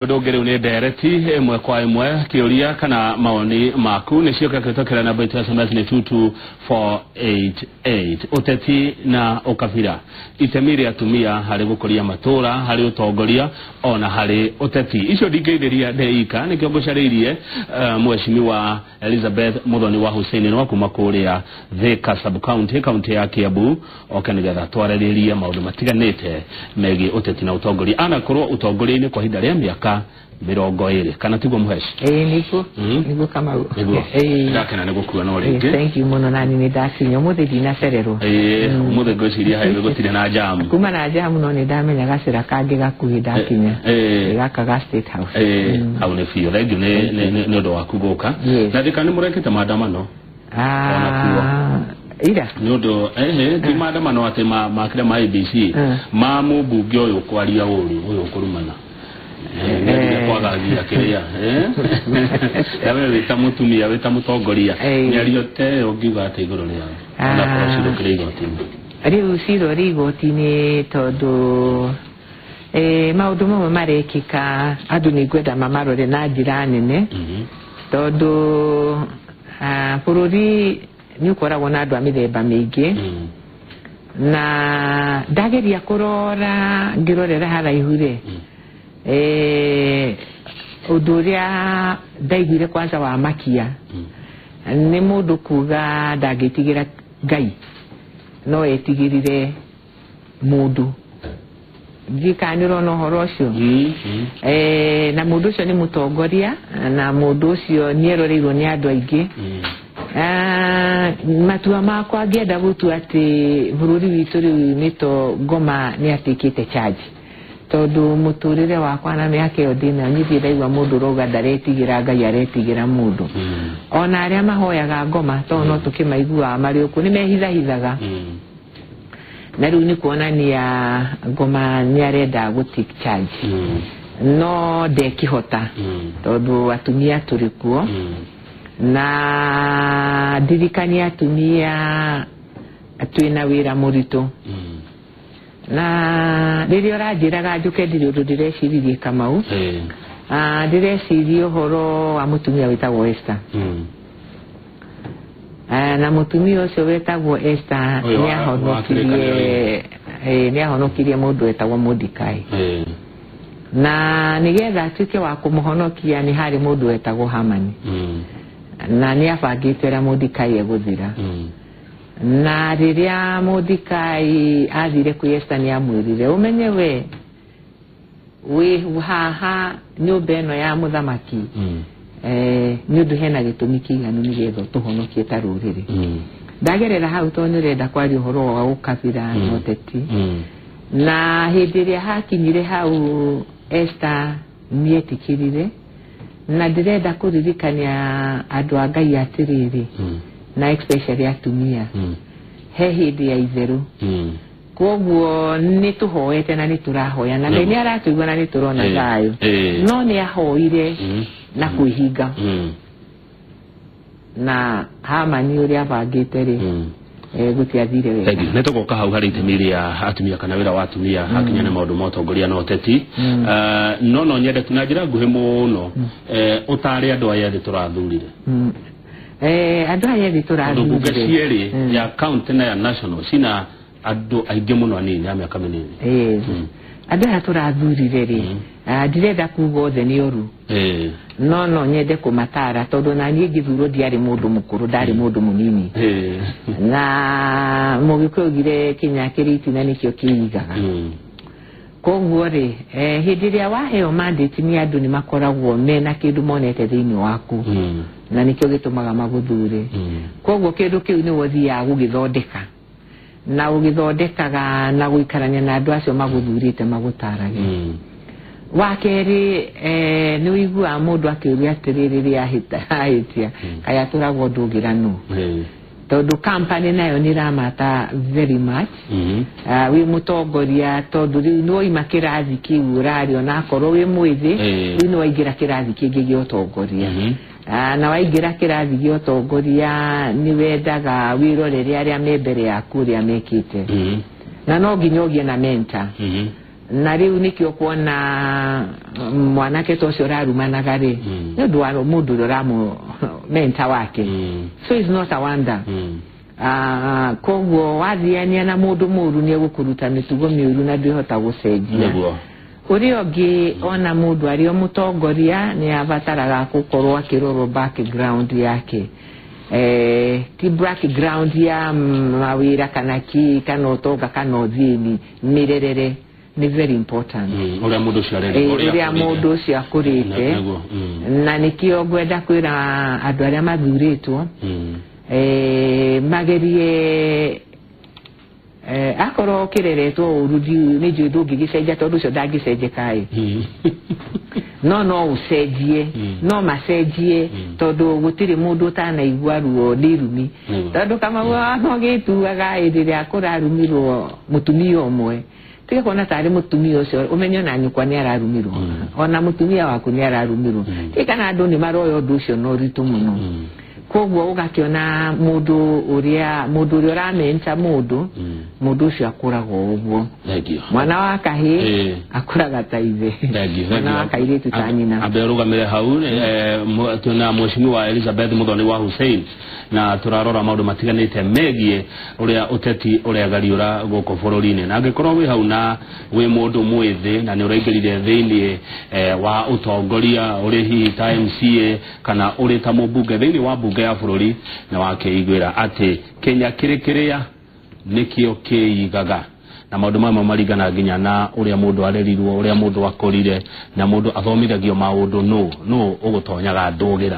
Ũndũ ũngĩ rĩu nĩ ndereti ĩmwe kwa ĩmwe, kĩũria kana mawoni maku nĩ cioka kĩhĩtũkĩra namba itũ ya SMS nĩ 22488. Ũteti na ũkabira, itemi rĩa atumia harĩ gũkũria matũra, harĩ ũtongoria ona harĩ ũteti, icio ndingĩithĩria ndeika, nĩkĩo ngũcarĩirie Mheshimiwa Elizabeth Muthoni wa Hussein wa kuma kũrĩa Thika sub county, kaunti ya Kiambu, oke nĩgetha twarĩrĩrie maũndũ matiganĩte megiĩ ũteti na ũtongoria. Anakorwo ũtongoria-inĩ kwa ihinda rĩa mĩaka 20, kana tiguo, Mũheci? Ĩĩ, nĩguo. Nĩguo, Kamau. Nĩguo. Ĩĩ. Ndakena nĩ gũkuona o Ĩĩ, rĩngĩ. Thank you mũno, nani nĩ ndakinya ũmũthĩ, ndinacererwo. Ĩĩ, ũmũthĩ ngwĩciria highway gũtirĩ na jam. Kuma na jamu, no nĩ ndamenya gacĩra kangĩ gakuhĩ ndakinya. Ĩĩ. Gaka ga State House. Ĩĩ, hau nĩ biũ. Thank you nĩ ũndũ waku gũka. Yes. Na Thika nĩ mũrekĩte maandamano? Ah, ira. Nĩ ũndũ ehe ti maandamano atĩ ma kĩrĩa ma ABC ma mũmbunge ũyũ kwaria ũru, ũyũ kũrumana. Nĩ kwagagia kĩrĩa na we wĩta mũtumia, wĩta mũtongoria, mĩario ta ĩyo ũngiuga atĩ igũrũ rĩao, onakorwo cirũkĩrĩ igoti-inĩ? Rĩu cira ũrĩ igoti-inĩ, tondũ maũndũ mamwe marekĩka andũ nĩ ngwenda mamarore na njĩra nene, tondũ bũrũri nĩ ũkoragwo na andũ a mĩthemba mĩingĩ. Na ndageria kũrora, ngĩrorera haraihu rĩ, ũndũ ũrĩa ndaiguire kwanza wa makia nĩ mũndũ kuga ndangĩtigĩra Ngai no etigĩrire mũndũ. Ndiũĩ kana nĩ ũrona ũhoro ũcio. Na mũndũ ũcio nĩ mũtongoria, na mũndũ ũcio nĩ eroreirwo nĩ andũ aingĩ. Ah, matua makwa ngĩenda gũtua atĩ bũrũri witũ rĩu nĩ to ngoma nĩ atĩkĩte charge, tondũ mũtũrĩre wakwa na mĩaka ĩyo ndĩnayo niĩ ndaigua mũndũ ũrauga ndaretigĩra Ngai, aretigĩra mũndũ. Ona arĩa mahoyaga ngoma, tondũ no tũkĩmaiguaga marĩ ũkũ nĩ mehithahithaga. Na rĩu nĩ kuonania ngoma nĩ arenda gũ take charge, no ndekĩhota, tondũ atumia tũrĩ kuo. Na ndirikania atumia twĩna wĩra mũritũ. Na rĩrĩa ũranjĩraga njũke, ndirĩ ũndũ ndĩreciririe, Kamau. Ah, ndĩreciria ũhoro wa mũtumia wĩtagwo Esther. Ah, na mũtumia ũcio wĩtagwo Esther Ũyũ nĩ wa ahonokirie, nĩ ahonokirie mũndũ wetagwo Mordecai. Na nĩgetha atuĩke wa kũmũhonokia, nĩ harĩ mũndũ wetagwo Hamani, na nĩ abangĩte ũrĩa Mordecai egũthira. Na rĩrĩa Mordecai athire kwĩ Esther, nĩ amwĩrire, ũmenye we wĩ haha nyũmba ĩno ya mũthamaki, nĩ ũndũ hena gĩtũmi kĩiganu nĩgetha ũtũhonokie ta rũrĩrĩ. Ndagerera hau tondũ nĩ ũrenda kwaria ũhoro wa ũkabira na ũteti. Na hĩndĩ ĩrĩa hakinyire hau, Esther nĩetĩkĩrire. Na ndĩrenda kũririkania andũ a Ngai atĩrĩrĩ, na especially atumia, he hĩndĩ ya itherũ. Koguo nĩ tũhoete na nĩ tũrahoya, na Ngai nĩ aratũigua na nĩ tũrona thayũ. No nĩ ahoire na kwĩhinga, na Hamani ũrĩa abangĩte rĩ, gũtiathire wega. Thank you. Nĩ tũgoka hau harĩ itemi rĩa atumia kana wĩra wa atumia hakinya nĩ maũndũ ma ũtongoria na ũteti. No nyende tu na njĩra nguhĩ mũno, ũtaare andũ aya ethĩ tũrathurire. Andũ aya ethĩ Tondũ mbunge tũrathurire cierĩ, ya county na ya national, cina andũ aingĩ mũno anini, a mĩaka mĩnini. Yes. Andũ aya tũrathurire rĩ, ndirenda kuga othe nĩ oru, no nyende kũmatara, tondũ na niĩ ngĩthurwo ndiarĩ mũndũ mũkũrũ, ndarĩ mũndũ mũnini. Na mũgĩkũyũ augire kĩnya kĩrĩ itina nĩkĩo kĩigaga. Koguo rĩ, hĩndĩ ĩrĩa waheo mandate nĩ andũ, nĩ makoragwo mena kĩndũ monete thĩinĩ waku, na nĩkĩo gĩtũmaga magũthure. Koguo kĩndũ kĩu nĩwe ũthiaga gũgĩthondeka, na ũgĩthondekaga na gũikarania na andũ acio magũthurĩte magũtarage. Wa kerĩ, nĩ ũiguaga mũndũ akĩũria atĩrĩrĩ, rĩrĩa ahĩtia, kaĩ atũragwo ndũngĩra nũ? Tondũ company nayo nĩ ĩramata very much. Ah, wĩ mũtongoria, tondũ rĩu nĩ waima kĩrathi kĩu ũrarĩ, onakorwo wĩ mwĩthĩ, rĩu nĩ waingĩra kĩrathi kĩngĩ gĩa ũtongoria. Ah, na waingĩra kĩrathi gĩa ũtongoria, nĩ wendaga wĩrorere arĩa me mbere yaku ũrĩa mekĩte, na no nginya ũgĩe na mentor. Na rĩu nĩkĩo kuona mwanake ta ũcio ũrarumanaga rĩ, nĩ ũndũ wa mũndũ ũrĩa ũramũ mentor wake. So it's not a wonder. Koguo wathiania na mũndũ mũru nĩ egũkũruta mĩtugo mĩũru na ndwĩhota gũcenjia. Ũrĩa ũngĩ ona mũndũ arĩ o mũtongoria nĩ abataraga gũkorwo akĩrorwo background yake. Ti background ya mawĩra kana kĩ kana ũtonga kana ũthĩni, mĩrerere nĩ very important. Ũrĩa mũndũ ũcio arerirwo, ũrĩa mũndũ ũcio akũrĩte. Na nĩkĩo ngwenda kwĩra andũ arĩa mathurĩtwo magerie akorwo ũkĩreretwo ũru nĩ njũĩ ndũngĩgĩcenjia tondũ ũcio ndangĩcenjeka ĩ. No ũcenjie, no macenjie tondũ gũtirĩ mũndũ ũtanaigua ruo nĩ irumi. Tondũ Kamau no gĩtuaga hĩndĩ ĩrĩa kũrarumirwo mũtumia ũmwe, tiga kuona tarĩ mũtumia ũcio, ũmenye ona nyũkwa nĩ ararumirwo, ona mũtumia waku nĩ ararumirwo. Tiga kana andũ nĩ maroya ũndũ ũcio na ũritũ mũno. Koguo ũgakĩona mũndũ ũrĩa ũramenta mũndũ, mũndũ ũcio akũragwo ũguo. Mwana wa kahĩĩ akũraga ta ithe, mwana wa kairĩtu ta nyina. Ambe ũrũgamĩre hau. Twĩna Mheshimiwa Elizabeth Muthoni wa Hussein na tũrarora maũndũ matiganĩte megiĩ ũrĩa ũteti ũregariũra gũkũ bũrũri-inĩ. Na angĩkorwo wĩ hau na wĩ mũndũ mwĩthĩ na nĩ ũraingĩrire thĩinĩ wa ũtongoria ũrĩ hihi ta MCA kana ũrĩ ta mũmbunge thĩinĩ wa mbunge ya bũrũri, na wakĩiguĩra atĩ Kenya kĩrĩ kĩrĩa nĩkĩo kĩigaga, na maũndũ mamwe maringana nginya na ũrĩa mũndũ arerirwo, ũrĩa mũndũ akũrire, na mũndũ athomithagio maũndũ nũ ũgũtonyaga ndũgĩra.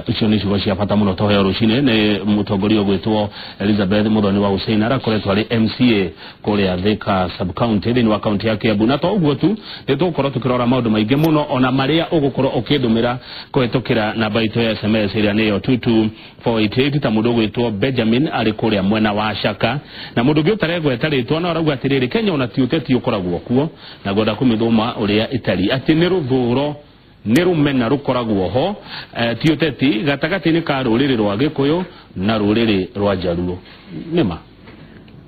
Icio nĩ ciugo cia bata mũno tũheo rũcinĩ nĩ mũtongoria ũgwĩtwo Elizabeth Muthoni wa Hussein, arakoretwo arĩ MCA kũrĩa Thika sub county thĩinĩ wa kaunti ya Kiambu. Na to ũguo tu, nĩ tũgũkorwo tũkĩrora maũndũ maingĩ mũno ona marĩa ũgũkorwo ũkĩndũmĩra kũhĩtũkĩra namba itũ ya SMS ĩrĩa nĩyo 22488, ta mũndũ ũgwĩtwo Benjamin arĩ kũrĩa mwena wa Shaka, na mũndũ ũngĩ ũtaregweta rĩtwa no arauga atĩrĩrĩ, Kenya ona ti ũteti ũkoragwo kuo, na ngwenda kũmĩthũma ũrĩa ĩtariĩ, atĩ nĩ rũthũro nĩ rũmena rũkoragwo ho, ti ũteti gatagatĩ-inĩ ka rũrĩrĩ rwa Gĩkũyũ na rũrĩrĩ rwa Njaruo. Nĩ ma?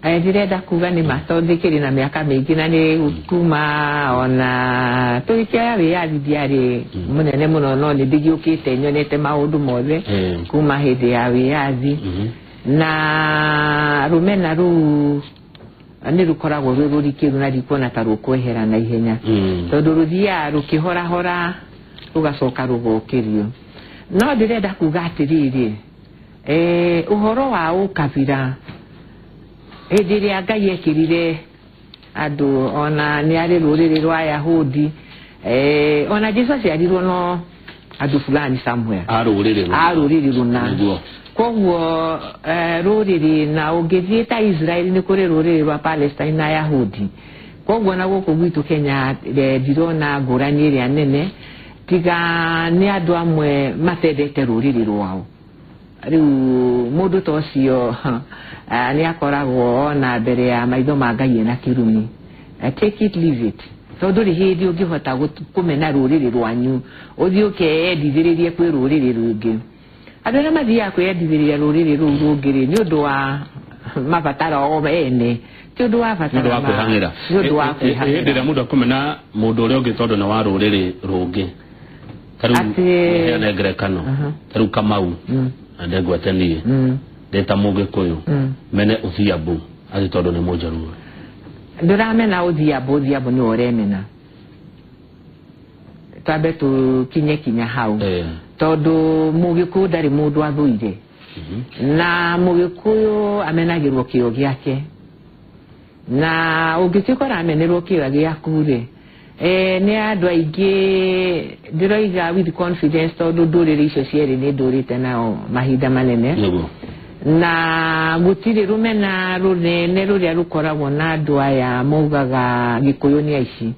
Ndĩrenda kuga nĩ ma, tondũ ndĩkĩrĩ na mĩaka mĩingĩ na nĩ kuma ona tũgĩkĩoya wĩyathi ndiarĩ mũnene mũno, no nĩ ndĩgĩũkĩte nyonete maũndũ mothe kuma hĩndĩ ya wĩyathi. Na rũmena rũu nĩ rũkoragwo rwĩ rũrikĩru na ndikuona ta rũkwehera na ihenya, tondũ rũthiaga rũkĩhorahora rũgacoka rũgokĩrio. No ndĩrenda kuga atĩrĩrĩ, ũhoro wa ũkabira hĩndĩ ĩrĩa Ngai ekĩrire andũ, ona nĩ arĩ rũrĩrĩ rwa Yahudi, ona Jesu aciarirwo no andũ fulani somewhere, a rũrĩrĩ rũna. Koguo rũrĩrĩ, na ũngĩthiĩ ta Israel nĩ kũrĩ rũrĩrĩ rwa Palestine na Yahudi. Koguo na gũkũ gwitũ Kenya ndirona ngũrani ĩrĩa nene, tiga nĩ andũ amwe matendete rũrĩrĩ rwao. Rĩu mũndũ ta ũcio nĩ akoragwo ona mbere ya maitho ma Ngai ena kĩrumi. Take it, leave it. Tondũ rĩ hĩndĩ ũngĩhota kũmena rũrĩrĩ rwanyu ũthiĩ ũkeyendithĩrĩrie kwĩ rũrĩrĩ rũngĩ. Andũ arĩa mathiaga kwĩyendithĩrĩria rũrĩrĩ rũu rũngĩ rĩ, nĩ ũndũ wa mabataro o ene, ti ũndũ wa bata, nĩ ũndũ wa kwĩhang'ĩra. Hĩndĩ ĩrĩa mũndũ akũmena mũndũ ũrĩa ũngĩ tondũ nĩ wa rũrĩrĩ rũngĩ, ta rĩu heane ngerekano, ta rĩu Kamau na ndengwete niĩ ndĩ ta Mũgĩkũyũ, mene Ũthiambu atĩ tondũ nĩ Mũnjaruo. Ndũramena Ũthiambu, Ũthiambu nĩwe ũremena. Twambe tũkinye kinya hau, tondũ Mũgĩkũyũ ndarĩ mũndũ athũire, na Mũgĩkũyũ amenagĩrwo kĩo gĩake, na ũngĩtuĩka ũramenerwo kĩo gĩaku rĩ, nĩ andũ aingĩ ndĩroiga with confidence, tondũ ndũrĩrĩ icio cierĩ nĩ ndũrĩte nao mahinda manene, na gũtirĩ rũmena rũnene rũrĩa rũkoragwo na andũ aya maugaga Gĩkũyũ nĩ aici.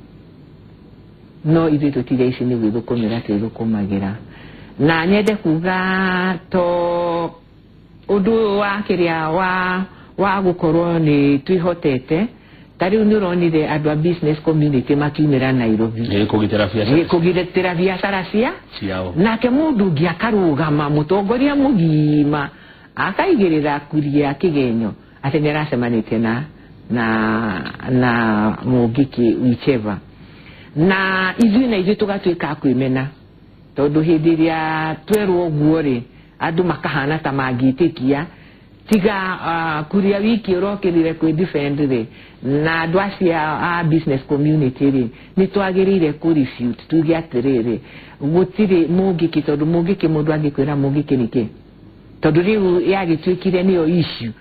No ithuĩ tũtirĩ aici, nĩ gwĩthũkũmĩra twĩthũkũmagĩra. Na nyende kuga to ũndũ wa kĩrĩa wa gũkorwo nĩ twĩhotete, ta rĩu nĩ ũronire andũ a business community makiumĩra Nairobi kũgitĩra biacara ciao, nake mũndũ ũngĩ akarũgama mũtongoria mũgima akaigĩrĩra kuria kĩgenyo atĩ nĩ aracemanĩtie na na Mũngĩkĩ, whichever. Na ithuĩ na ithuĩ tũgatuĩka a kwĩmena, tondũ hĩndĩ ĩrĩa twerwo ũguo rĩ, andũ makahana ta mangĩtĩkia tiga kuria wiki ũrokĩrire kwĩ defend rĩ, na andũ acio a business community rĩ, nĩ twagĩrĩire kũ refute, tuge atĩrĩrĩ, gũtirĩ Mũngĩkĩ, tondũ Mũngĩkĩ, mũndũ angĩkwĩra Mũngĩkĩ nĩkĩ, tondũ rĩu yagĩtuĩkire nĩyo issue.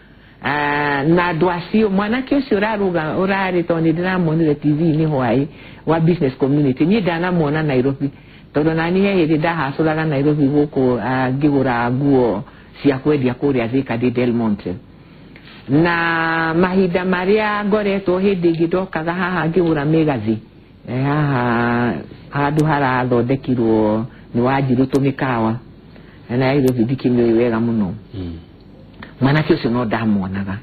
Na andũ acio, mwanake ũcio ũraruga ũrarĩ, tondũ nĩ ndĩramuonire TV-inĩ hwaĩ wa business community, niĩ ndanamuona Nairobi, tondũ nani he hĩndĩ ndahacũraga Nairobi gũkũ, ngĩgũra nguo cia kwendia kũrĩa Thika ndĩ Del Monte. Na mahinda marĩa ngoretwo, hĩndĩ ĩngĩ ndokaga haha ngĩgũra mĩgathĩ, haha handũ harathondekirwo nĩ Wanjirũ tũmĩkawa na Nairobi, ndikĩmĩũĩ wega mũno. Mwanake ũcio no ndamuonaga.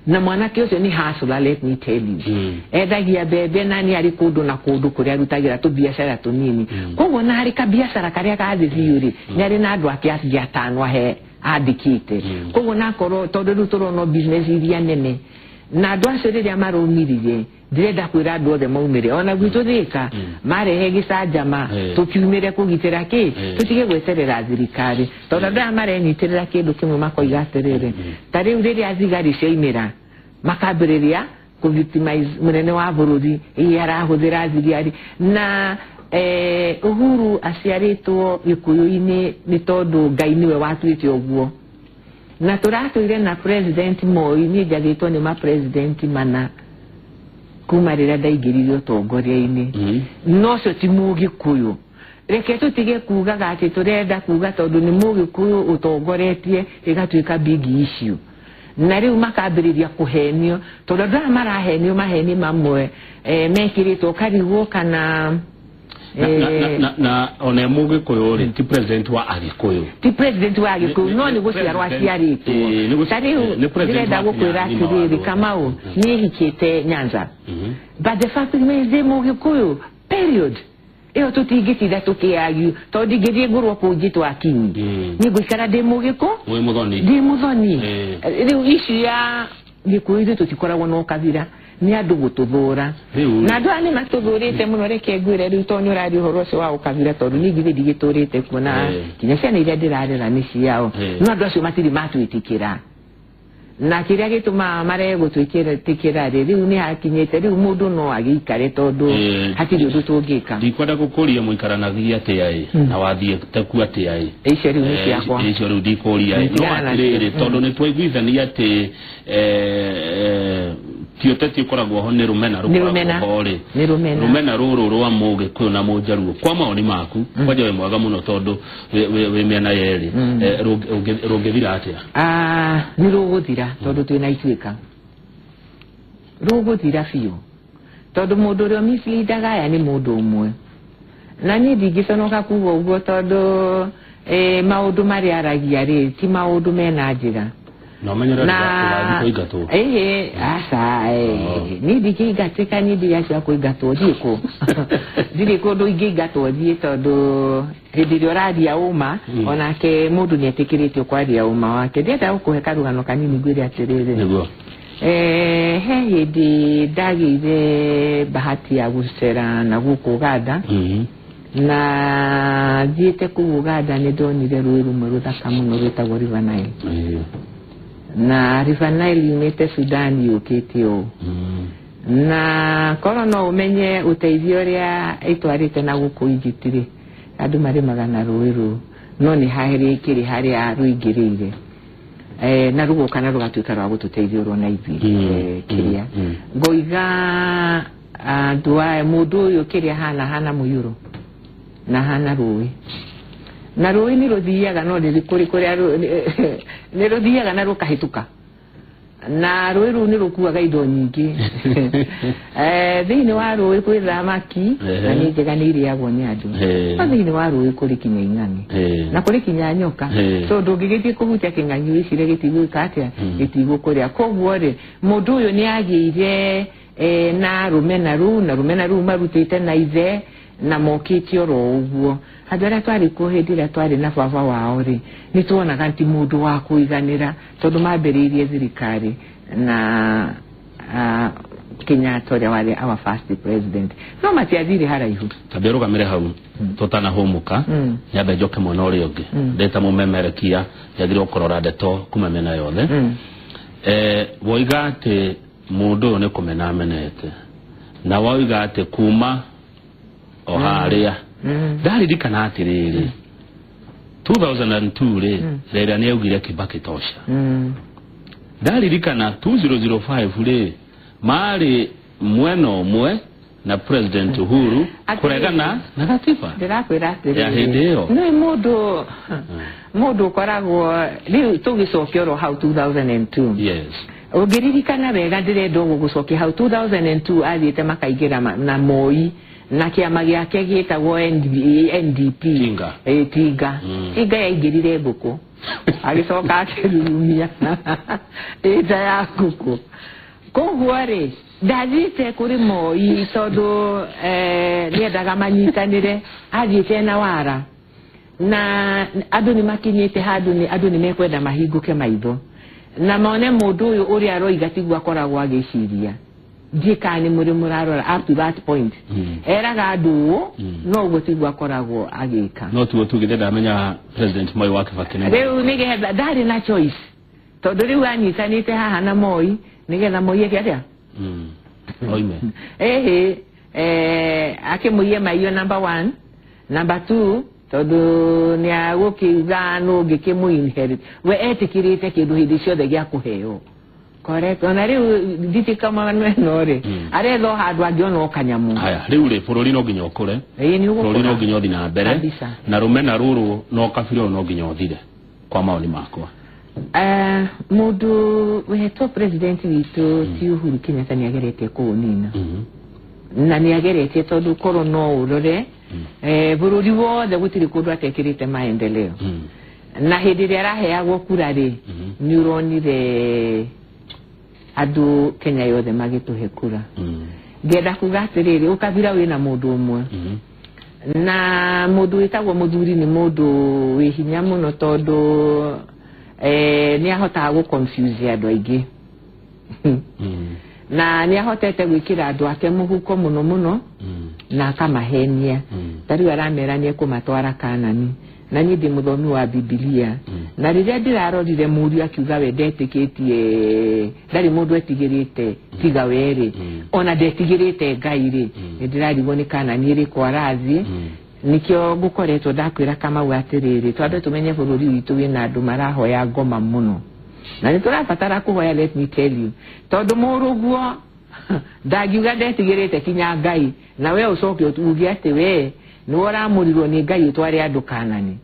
Na mwanake ũcio nĩ hustler, let me tell you. Endagia mbembe na nĩ arĩ kũndũ na kũndũ kũrĩa arutagĩra tũbiacara tũnini. Koguo na harĩ kabiacara karĩa gathĩ biũ rĩ, nĩ arĩ na andũ ake angĩ atano ahe andĩkĩte. Koguo nakorwo tondũ rĩu tũrona business iria nene na andũ acio rĩrĩa marũmiririe, ndĩrenda kwĩra andũ othe maumĩre ona gwitũ Thĩka, marehe gĩcanjama, tũkiumĩre kũgitĩra kĩ, tũtige gweterera thirikari, tondũ andũ aya marenyitĩrĩra kĩndũ kĩmwe, makoiga atĩrĩrĩ, ta rĩu rĩrĩa thigari ciaimĩra makambĩrĩria kũ-victimize mũnene wa bũrũri, ĩ arahũthĩra thigari. Na Uhuru aciarĩtwo Gĩkũyũ-inĩ nĩ tondũ Ngai nĩwe watuĩte ũguo, na tũratũire na President Moi. Niĩ njathĩtwo nĩ ma president mana kuma rĩrĩa ndaingĩrire ũtongoria-inĩ. No ũcio ti Mũgĩkũyũ. Reke tũtige kugaga atĩ tũrenda kuga tondũ nĩ Mũgĩkũyũ ũtongoretie ĩgatuĩka big issue, na rĩu makambĩrĩria kũhenio, tondũ andũ aya marahenio maheni mamwe, mekĩrĩtwo karigwo kana Na ona Mũgĩkũyũ rĩ, ti president wa Agĩkũyũ. Ti president wa Agĩkũyũ, no nĩ gũciarwo aciarĩtwo. Ta rĩu Nĩ president ndĩrenda wa gũkwĩra Kenya ng'ima atĩrĩrĩ, wa Kamau, niĩ hikĩte Nyanza, but the fact remains ndĩ Mũgĩkũyũ, period. Ĩyo tũtingĩtinda tũkĩagiu, tondũ ndingĩthiĩ ngũrwo kũu njĩtwo Akinyi. Niĩ ngũikara ndĩ Mũgĩkũ. Wĩ Mũthoni. Ndĩ Mũthoni. Rĩu ici ya Gĩkũyũ, ithuĩ tũtikoragwo na ũkabira, nĩ andũ gũtũthũra. Na andũ aya nĩ matũthũrĩte mũno. Reke ngwĩre rĩu, tondũ nĩ ũraria ũhoro ũcio wa ũkabira, tondũ niĩ githĩ ndigĩtũrĩte kuo na nginya ciana iria ndĩrarera nĩ ciao. No andũ acio matirĩ matwĩtĩkĩra, na kĩrĩa gĩtũmaga marege gũtwĩtĩkĩra rĩ, rĩu nĩ hakinyĩte rĩu mũndũ no agĩikare, tondũ hatirĩ ũndũ tũngĩka. Ndikwenda gũkũria mũikaranagia atĩa ĩ, na wathiĩte ku atĩa ĩ. Icio rĩu nĩ ciakwa. Icio rĩu ndikũria ĩ, no Ndigana nacio. Atĩrĩrĩ, tondũ nĩ twaiguithania atĩ ti ũteti ũkoragwo ho, nĩ rũmena Nĩ rũmena. rũkoragwo ho rĩ. Nĩ rũmena. Rũmena rũrũ rwa Mũgĩkũyũ na Mũnjaruo, kwa mawoni maku, kwanja wĩ mwega mũno tondũ wĩ mĩena yerĩ, rũngĩthira atĩa? Ah, nĩ rũgũthira tondũ twĩna Ituĩka. Rũgũthira biũ, tondũ mũndũ ũrĩa misleadaga aya nĩ mũndũ ũmwe, na niĩ ndingĩconoka kuga ũguo, tondũ maũndũ marĩa aragia rĩ, ti maũndũ mena njĩra. Na ũmenyerere Na ndũgathiĩ kũingatwo. Ĩhĩ, aca. Niĩ ndingĩingatĩka, niĩ ndirĩ acio a kũingatwo. Thiĩ kũ? Ndirĩ kũndũ ingĩingatwo thiĩ, tondũ hĩndĩ ĩrĩa ũraria ũma, onake mũndũ nĩ etĩkĩrĩtio kwaria ũma wake. Ndĩrenda gũkũhe karũgano kanini, ngwĩre atĩrĩrĩ. Nĩguo. He hĩndĩ ndagĩire bahati ya gũcera na gũkũ Uganda. Na thiĩte kũu Uganda, nĩ ndonire rũĩ rũmwe rũthaka mũno rwĩtagwo River Nile. Na River Nile yumĩte Sudan yũkĩte ũũ. Na korwo no ũmenye ũteithio ũrĩa ĩtwarĩte na gũkũ Egypt rĩ, andũ marĩmaga na rũĩ rũu, no nĩ harĩ kĩrĩ harĩa rũingĩrĩire, na rũgoka na rũgatuĩka rwa gũtũteithia ũrona ithuĩ. Kĩrĩa ngoiga, andũ aya, mũndũ ũyũ kĩrĩa hana hana mũiyũro na hana rũĩ, na rũĩ nĩ rũthiaga, no nĩ kũrĩ kũrĩa nĩ rũthiaga na rũkahĩtũka, na rũĩ rũu nĩ rũkuaga indo nyingĩ. Thĩinĩ wa rũĩ kwĩ thamaki na nĩ njega, nĩ irĩagwo nĩ andũ. No thĩinĩ wa rũĩ kũrĩ kinya ing'ang'i na kũrĩ kinya nyoka. So ndũngĩgĩthiĩ kũhutia kĩng'ang'i wĩcire gĩtigwĩka atĩa, gĩtigũkũrĩa. Koguo rĩ, mũndũ ũyũ nĩ agĩire na rũmena rũu, na rũmena rũu marutĩte na ithe na mokĩte oro ũguo. Andũ arĩa twarĩ kuo hĩndĩ ĩrĩa twarĩ na baba wao rĩ, nĩ tuonaga ti mũndũ wa kũiganĩra, tondũ mambĩrĩirie thirikari na Kenyatta ũrĩa warĩ our first president. No matiathire haraihu. Tambia rũgamĩre hau tũtanahũmũka, nyambe njoke mwena ũrĩa ũngĩ. Ndĩta mũmemerekia njagĩrĩirwo kũrora ndeto kuma mĩena yothe. Woiga atĩ mũndũ ũyũ nĩ kũmena amenete, na woiga atĩ kuma o harĩa ndaririkana atĩrĩrĩ, 2002 rĩ, Raila nĩ augire Kibaki tosha. Ndaririkana 2005 rĩ, marĩ mwena ũmwe na President Uhuru kũregana na gatiba Ndĩrakwĩra atĩrĩrĩ, ya hĩndĩ ĩyo. Nĩ mũndũ ũkoragwo rĩu tũgĩcokia oro hau 2002. Yes. Ũngĩririkana wega, ndĩrenda ũguo gũcokia hau 2002, athiĩte makaingĩra na Moi na kĩama gĩake gĩtagwo NDP. Tinga. Tinga. Tinga yaingĩrire ngũkũ, agĩcoka akĩrurumia ĩta ya ngũkũ. Koguo rĩ, ndathiĩte kũrĩ Moi tondũ nĩendaga manyitanĩre, athiĩte na wara na andũ nĩ makinyĩte handũ nĩ andũ nĩ mekwenda mahingũke maitho na mone mũndũ ũyũ ũrĩa aroiga tiguo akoragwo agĩciria. Ndiĩ kana nĩ mũrĩ mũrarora up to that point. Eraga andũ ũũ, no ũguo tiguo akoragwo agĩka. No tuo tugĩte ndamenya President Moi wa Kibaki nĩ Rĩu nĩgetha ndarĩ na choice, tondũ rĩu anyitanĩte haha na Moi nĩgetha Moi eke atĩa? Oime. Ĩhĩ, akĩmũiye maiyo number one, number two tondũ nĩ agũkiuga nũ ũngĩkĩmũ inherit. We etĩkĩrĩte kĩndũ hĩndĩ ciothe gĩa kũheo. Correct. Ona rĩu nditikama ĩno rĩ, aretha o handũ angĩona o kanyamũ. Haya, rĩu rĩ, bũrũri no nginya ũkũre. Ĩĩ, nĩ Bũrũri no ũgũkũra. nginya ũthiĩ na mbere. Kabisa. Na rũmena rũrũ na ũkabira ũyũ no nginya ũthire kwa maoni makwa. Mũndũ wetwo president witũ ti Uhuru Kenyatta nĩ ageretie kũũnina, na nĩ ageretie tondũ korwo no ũrore bũrũri wothe gũtirĩ kũndũ atekĩrĩte maendeleo. Na hĩndĩ ĩrĩa araheagwo kura rĩ, nĩ ũronire andũ Kenya yothe magĩtũhe kura. Ngenda kuga atĩrĩrĩ, ũkabira wĩna mũndũ ũmwe, na mũndũ wĩtagwo mũthuri nĩ mũndũ wĩ hinya mũno tondũ nĩ ahotaga gũ confuse andũ aingĩ, na nĩ ahotete gwĩkĩra andũ ake mũhuko mũno mũno na akamahenia. Ta rĩu aramera nĩ ekũmatwara Kanani, na niĩ ndĩ mũthomi wa Bibilia, na rĩrĩa ndĩrarorire mũriũ akiuga we ndetĩkĩtie, ndarĩ mũndũ etigĩrĩte tiga we rĩ, ona ndetigĩrĩte Ngai rĩ, nĩ ndĩrarigwo nĩ Kanani ĩrĩkũ arathiĩ. Nĩkĩo ngũkoretwo ndakwĩra Kamau atĩrĩrĩ, twambe tũmenye bũrũri witũ wĩna andũ marahoya ngoma mũno, na nĩ tũrabatara kũhoya, let me tell you, tondũ mũrũguo ndangiuga ndetigĩrĩte kinya Ngai, na we ũcoke uge atĩ we nĩwe ũramũrirwo nĩ Ngai ũtware andũ Kanani,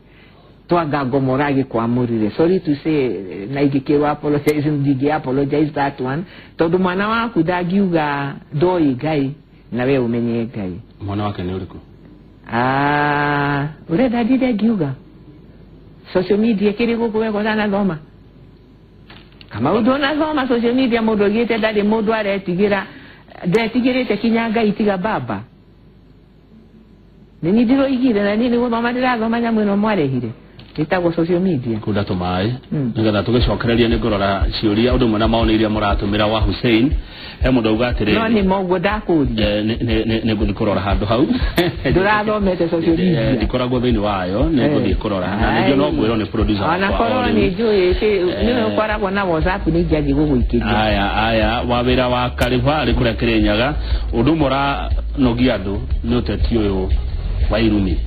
twanga ngoma ũragĩkwamũrire. Sorry to say, na ingĩkĩrwo apologize, ndingĩ apologize that one, tondũ mwana waku ndangiuga ndoĩ Ngai na we ũmenye Ngai. Mwana wake nĩ ũrĩkũ? Ah, ũrenda ndinde ngiuga social media kĩrĩ gũkũ wega ũtanathoma? Kamau, ndũnathoma social media? Mũndũ oigĩte ndarĩ mũndũ aretigĩra, ndetigĩrĩte kinya Ngai tiga baba. Nĩ niĩ ndĩroigire, na niĩ nĩ gũthoma ndĩrathoma nyamũ ĩno mwarehire ĩtagwo social media. Kunda tũmaĩ nĩgetha tũgĩcokereria nĩ ngũrora ciũria ũndũ ũmwe na maoni iria mũratũmĩra. Wa Hussein, he mũndũ auga atĩrĩrĩ, No nĩ moguo ndakũria. Nĩ ngũthiĩ kũrora handũ hau. Ndũrathomete social media? Ndikoragwo thĩinĩ wayo, nĩ ngũthiĩ kũrora na nĩngĩ no ngwĩrwo nĩ producer Ona wakwa korwo o rĩu. Nĩ njũĩ nĩwe ũkoragwo na WhatsApp, nĩ ingĩathiĩ gũgũikĩria. Aya aya wa wĩra wa Karĩbarĩ kũrĩa Kĩrĩnyaga, ũndũ ũmwe ũranogia andũ nĩ ũteti ũyũ wa irumi,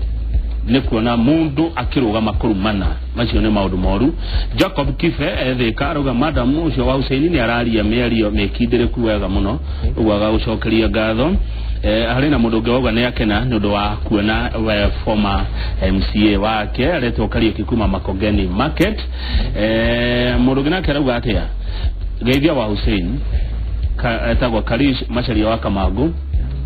nĩ kuona mũndũ akĩrũgama kũrumana, macio nĩ maũndũ moru. Jacob Kibe ethĩka arauga madam ũcio wa Hussein nĩ araria mĩario mĩkindĩrĩku wega mũno, ũguo agagũcokeria ngatho. Harĩ na mũndũ ũngĩ wauga nĩ akena nĩ ũndũ wa kuona we former MCA wake aretwo Kariũki kuma Makongeni Market. Mũndũ ũngĩ nake arauga atĩa, geithia wa Hussein, etagwo Karish Macharia wa Kamangu,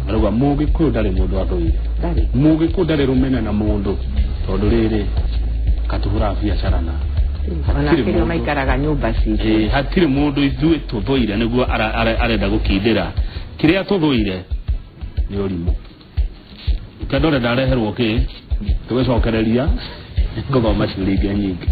arauga mũgĩkũyũ ndarĩ mũndũ athũire. Ndarĩ. Mũgĩkũyũ ndarĩ rũmena na mũndũ, tondũ rĩrĩ katũhũraga biacara na Ona hatirĩ kĩrĩa mũndũ. Maikaraga nyũmba citũ. Hatirĩ mũndũ ithuĩ tũthũire nĩguo arenda gũkindĩra kĩrĩa tũthũire nĩ ũrimũ. Kendo ũrenda areherwo kĩ, tũgĩcokereria ngũthoma ciũria ingĩ nyingĩ.